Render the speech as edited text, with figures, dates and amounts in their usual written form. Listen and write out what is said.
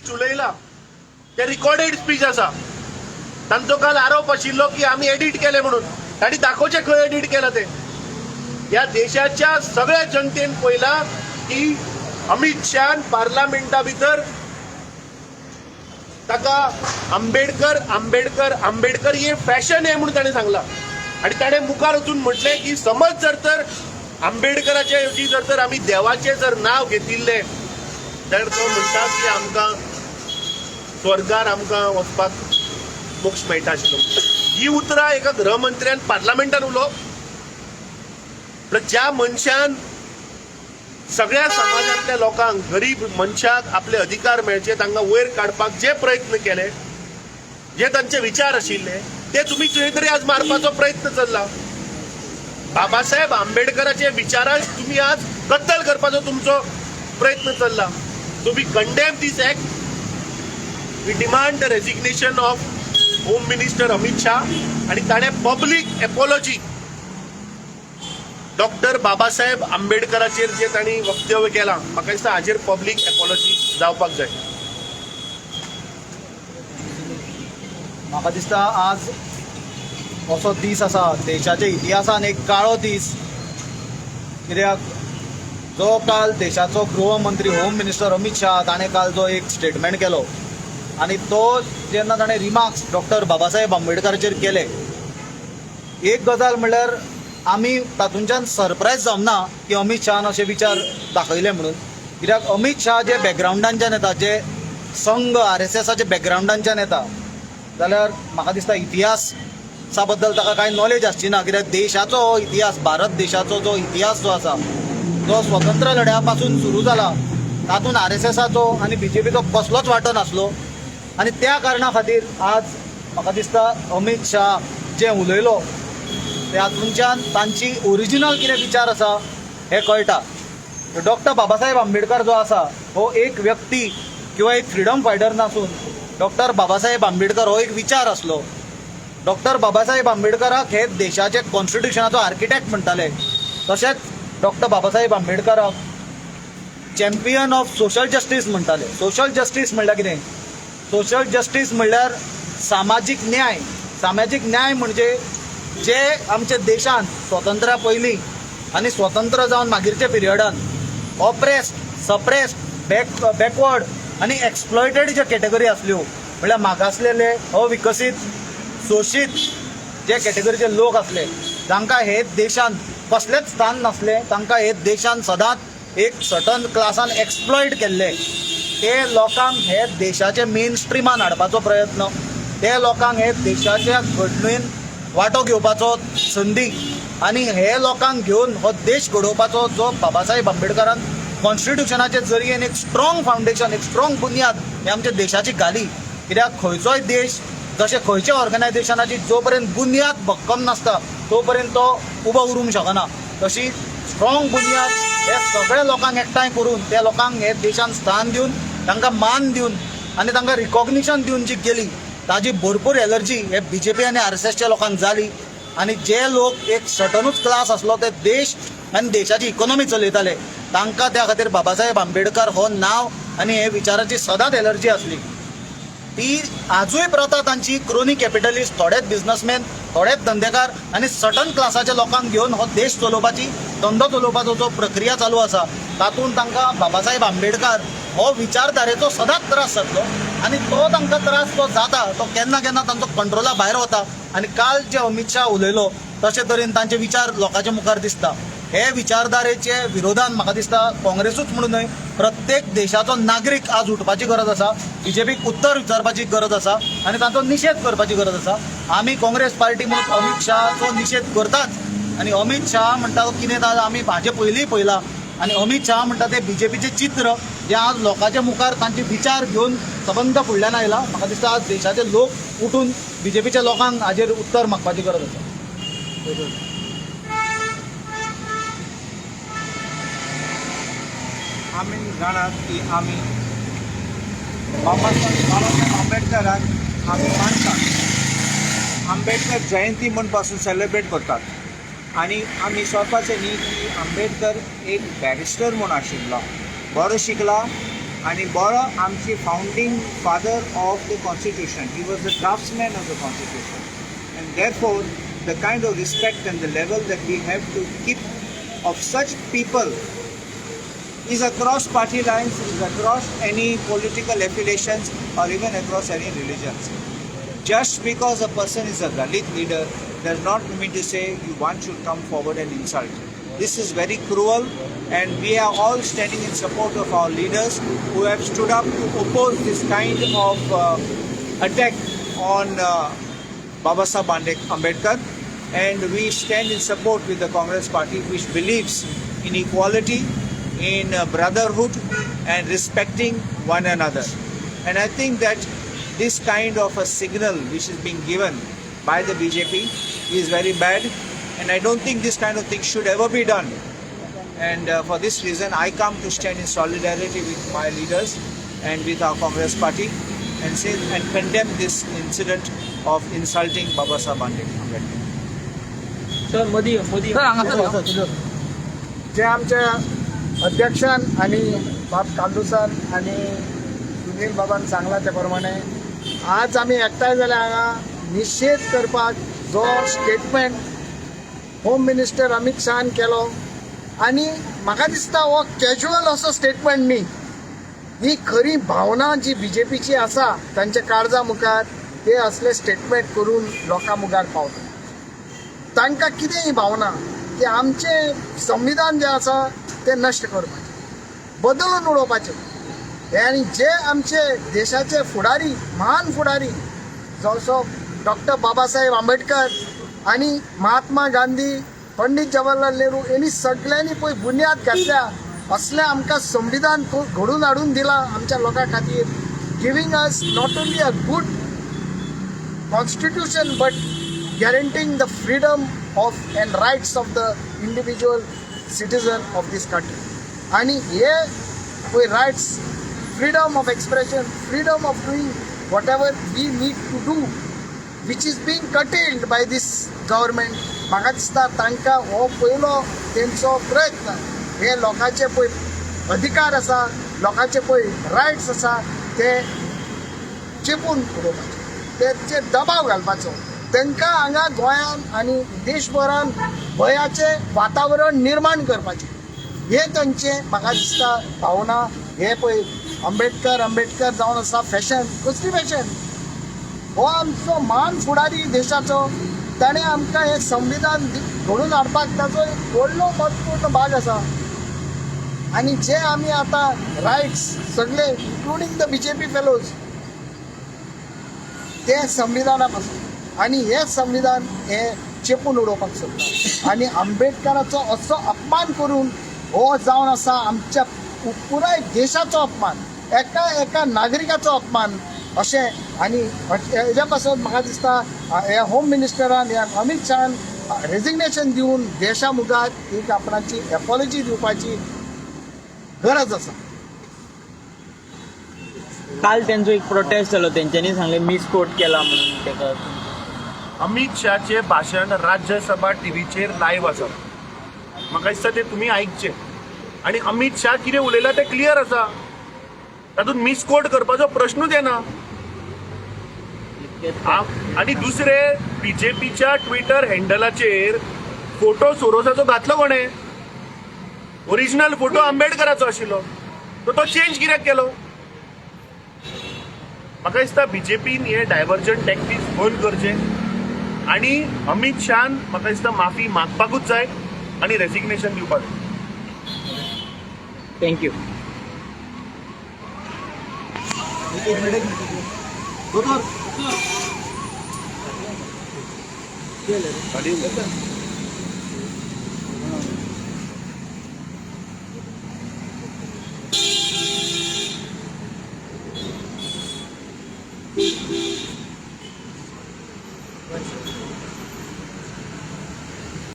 उलयला ते recorded speech आसा. तांचो काल आरोप आशिल्लो की आमी एडिट केले म्हणून. तांणी दाखोवचें खंय एडिट केलां तें. ह्या देशाच्या सगळ्या जनतेन पळयलां की अमित शहान पार्लमेंटा भितर ताका आंबेडकर आंबेडकर आंबेडकर हे फॅशन आहे म्हणून ताणें सांगलां. आनी ताणें मुखार वचून म्हटलें की समज जर तर आंबेडकराच्या ऐवजी जर तर आमी देवाचें जर नांव घेतिल्लें जाल्यार तो म्हणटा की आमकां स्वर्गार आमकां वचपाक मोक्ष मेळटा आशिल्लो. ही उतरां एका गृहमंत्र्यान पार्लमेंटान उलोवप म्हळ्यार ज्या मनशान सगळ्या समाजांतल्या लोकांक, गरीब मनशाक आपले अधिकार मेळचे, तांकां वयर काडपाक जे प्रयत्न केले, जे तांचे विचार आशिल्ले, ते तुमी खंय तरी आज मारपाचो प्रयत्न चल्ला. बाबासाहेब आंबेडकराचे विचारांक तुमी आज कत्तल करपाचो तुमचो प्रयत्न चल्ला. So we condemn this act. We demand the resignation of Home Minister Amit Shah आनी ताणें पब्लीक एपोलॉजी डॉक्टर बाबासाहेब आंबेडकराचेर जे तांणी वक्तव्य केलां, म्हाका दिसता हाजेर पब्लीक एपोलॉजी जावपाक जाय. म्हाका दिसता आज असो दीस आसा देशाच्या इतिहासान एक काळो दीस, कित्याक जो काल देशाचो गृहमंत्री होम मिनिस्टर अमित शाह ताणें काल जो एक स्टेटमेंट केलो आनी तो जेन्ना ताणें रिमार्क्स डॉक्टर बाबासाहेब आंबेडकराचेर केले, एक गजाल म्हणल्यार आमी तातूंच्यान सरप्रायज जावंक ना की अमित शहान अशे विचार दाखयले म्हणून, कित्याक अमित शाह जे बॅकग्रावंडांच्यान येता, जे संघ आरएसएसाच्या बॅकग्रावंडांच्यान येता, जाल्यार म्हाका दिसता इतिहासा बद्दल ताका कांय नॉलेज आसची ना, कित्याक देशाचो हो इतिहास, भारत देशाचो जो इतिहास जो आसा जो स्वतंत्र लढ्या पासून सुरू जाला, तातूंत आरएसएसाचो आनी बीजेपीचो कसलोच वांटो नासलो. आनी त्या कारणा खातीर आज म्हाका दिसता अमित शाह जे उलयलो तातूंच्यान तांची ओरिजिनल कितें विचार आसा हे कळटा. डॉक्टर बाबासाहेब आंबेडकर जो आसा हो एक व्यक्ती किंवा एक फ्रिडम फायटर नासून डॉक्टर बाबासाहेब आंबेडकर हो एक विचार आसलो. डॉक्टर बाबासाहेब आंबेडकराक हे देशाचे कॉन्स्टिट्युशनाचो आर्किटेक्ट म्हणटाले, तशेंच डॉक्टर बाबासाहेब आंबेडकराक चॅम्पियन ऑफ सोशल जस्टीस म्हणटाले. सोशल जस्टीस म्हणल्यार कितें? सोशल जस्टीस म्हणल्यार सामाजीक न्याय. सामाजीक न्याय म्हणजे जे आमच्या देशांत स्वतंत्र्या पयलीं आनी स्वतंत्र जावन मागीरच्या पिरियडान ऑप्रेस्ड, सप्रेस्ड, बॅकवर्ड आनी एक्सप्लॉयटेड ज्यो कॅटेगरी आसल्यो, म्हणल्यार मागासलेले, अविकसीत, शोशीत जे कॅटेगरीचे लोक आसले, जांकां हे देशांत कसलेंच स्थान नासलें, तांकां हे देशान सदांच एक सर्टन क्लासान एक्सप्लॉयट केल्ले, ते लोकांक हे देशाचे मेन स्ट्रिमान हाडपाचो प्रयत्न, ते लोकांक हे देशाच्या घडणुकेन वांटो घेवपाचो संदी आनी हे लोकांक घेवन हो देश घडोवपाचो जो बाबासाहेब आंबेडकरान कॉन्स्टिट्युशनाचे जरयेन एक स्ट्रॉंग फावंडेशन, एक स्ट्रॉंग बुन्याद हे आमच्या देशाची घाली. कित्याक खंयचोय देश जशें खंयच्या ऑर्गनायझेशनाची जो पर्यंत बुन्याद भक्कम नासता तो पर्यंत तो उबो उरूंक शकना, तशी स्ट्रॉंग बुन्याद हे सगळ्या लोकांक एकठांय करून त्या लोकांक हे देशान स्थान दिवन, तांकां मान दिवन आनी तांकां रिकॉग्निशन दिवन जी गेली, ताजी भरपूर एलर्जी हे बीजेपी आनी आरएसएसच्या लोकांक जाली. आनी जे लोक एक सर्टनूच क्लास आसलो ते देश आनी देशाची इकॉनॉमी चलयताले, तांकां त्या खातीर बाबासाहेब आंबेडकर हो नांव आनी हे विचाराची सदांच एलर्जी आसली. ती आजूय प्रथा तांची क्रोनी कॅपिटलिस्ट, थोडेच बिझनसमॅन, थोडेच धंदेकार आनी सर्टन क्लासाच्या लोकांक घेवन हो देश चलोवपाची, धंदो चलोवपाचो जो प्रक्रिया चालू आसा, तातूंत तांकां बाबासाहेब आंबेडकर हो विचारधारेचो सदांच त्रास जातलो. आनी तो तांकां त्रास जो जाता तो केन्ना केन्ना तांचो कंट्रोला भायर वता आनी काल जे अमित शाह उलयलो तशे तरेन तांचे विचार लोकांच्या मुखार दिसता. हे विचारधारेचे विरोधान म्हाका दिसता काँग्रेसूच म्हणून न्हय, प्रत्येक देशाचो नागरीक आज उठपाची गरज आसा, बीजेपीक उत्तर विचारपाची गरज आसा आनी तांचो निशेध करपाची गरज आसा. आमी काँग्रेस पार्टी म्हणून अमित शहाचो निशेध करताच. आनी अमित शहा म्हणटा तो कितें आमी हाजे पयलींय पळयलां. आनी अमित शहा म्हणटा ते बीजेपीचें चित्र जें आज लोकांच्या मुखार तांचे विचार घेवन सबंद फुडल्यान आयला. म्हाका दिसता आज देशाचे लोक उठून बीजेपीच्या लोकांक हाजेर उत्तर मागपाची गरज आसा. आमी जाणात की आमी बाबासाहेब आंबेडकराक आमी मानतात. आंबेडकर जयंती म्हूण पासून सेलिब्रेट करतात. आनी आमी स्वताचें न्ही की आंबेडकर एक बॅरिस्टर म्हूण आशिल्लो, बरो शिकला. आनी बरो आमची founding father of the constitution. He was the draftsman of the constitution and therefore the kind of respect and the level that we have to keep of such people is across party lines, is across any political affiliations or even across any religions. Just because a person is a Dalit leader does not mean to say you one should come forward and insult. This is very cruel, and we are all standing in support of our leaders who have stood up to oppose this kind of attack on Babasaheb Ambedkar, and we stand in support with the Congress party, which believes in equality, in brotherhood and respecting one another. And I think that this kind of a signal which is being given by the BJP is very bad, and I don't think this kind of thing should ever be done. And for this reason, I come to stand in solidarity with my leaders and with our Congress party and say and condemn this incident of insulting Babasaheb Ambedkar. Sir, Modi Modi. Sir, हांगासर. जे आमच्या अध्यक्षान आणि बाब कांदूसान आणि सुनील बाबान सांगला ते प्रमाणे आज आमी एकठांय जाल्या हांगा निशेध करपाक जो स्टेटमेंट होम मिनिस्टर अमीत शहान केलो. आनी म्हाका दिसता हो कॅज्युअल असो स्टेटमेंट न्ही. ही खरी भावना जी बीजेपीची आसा तांच्या काळजा मुखार ते असले स्टेटमेंट करून लोकां मुखार पावता. तांकां कितें ही भावना की आमचें संविधान जें आसा तें नश्ट करपाचें, बदलून उडोवपाचें हें. आनी जे आमचे देशाचे फुडारी, महान फुडारी जसो डॉक्टर बाबासाहेब आंबेडकर आनी महात्मा गांधी, पंडित जवाहरलाल नेहरू यांनी सगळ्यांनी पळय बुन्याद घातल्या असलें आमकां संविधान घडोवन हाडून दिलां आमच्या लोकां खातीर, giving us not only a good constitution but guaranteeing the freedom of and rights of the individual citizen of this country. आणि हे पळय rights, freedom of expression, freedom of doing whatever we need to do, which is being curtailed by this government. म्हाका दिसता तांकां हो पयलो तेंचो प्रयत्न हे लोकांचे पळय अधिकार आसा, लोकांचे पळय रायट्स आसा ते चेपून उडोवपाचे, तेचेर दबाव घालपाचो. तांकां हांगा गोंयान आनी देशभरान भंयाचें वातावरण निर्माण करपाचें हे तांचे म्हाका दिसता भावना. हे पळय आंबेडकर आंबेडकर जावन आसा फॅशन. कसली फॅशन? हो आमचो महान फुडारी देशाचो. ताणें आमकां हें संविधान घडोवन हाडपाक ताचो एक व्हडलो म्हत्वपूर्ण भाग आसा. आनी जे आमी आतां रायट्स सगळे, including the BJP fellows, ते संविधाना पासून आनी हें संविधान हे चेपून उडोवपाक सोदता. आनी आंबेडकराचो असो अपमान करून हो जावन आसा आमच्या पुराय देशाचो अपमान, एका एका नागरिकाचो अपमान अशें. आनी हेज्या पासत म्हाका दिसता ह्या होम मिनिस्टरान, ह्या अमीत शहान रेजिग्नेशन दिवन देशा मुखार एक आपणाची एपॉलॉजी दिवपाची गरज आसा. काल त्यांचो एक प्रोटेस्ट जालो, तेंच्यांनी सांगलें मिसकोट केला म्हणून तेका. अमित शहाचे भाशण राज्यसभा टीव्हीचेर लायव्ह आसा. म्हाका दिसता ते तुमी आयकचे. आनी अमित शहा कितें उलयला तें क्लियर आसा. तातूंत मिसकोट करपाचो प्रश्नूच येना. आनी दुसरे, बीजेपीच्या ट्विटर हँडलाचेर फोटो सोरोसाचो घातलो कोणें? ओरिजिनल फोटो आंबेडकराचो आशिल्लो, तो तो चेंज कित्याक केलो? म्हाका दिसता बीजेपीन हे डायव्हर्जन टॅक्टिक्स बंद करचे आनी अमित शहान म्हाका दिसता माफी मागपाकूच जाय आनी रेजिग्नेशन दिवपाक जाय. Thank you. एक मिनिट, एक मिनिट दोतोर. चालेल.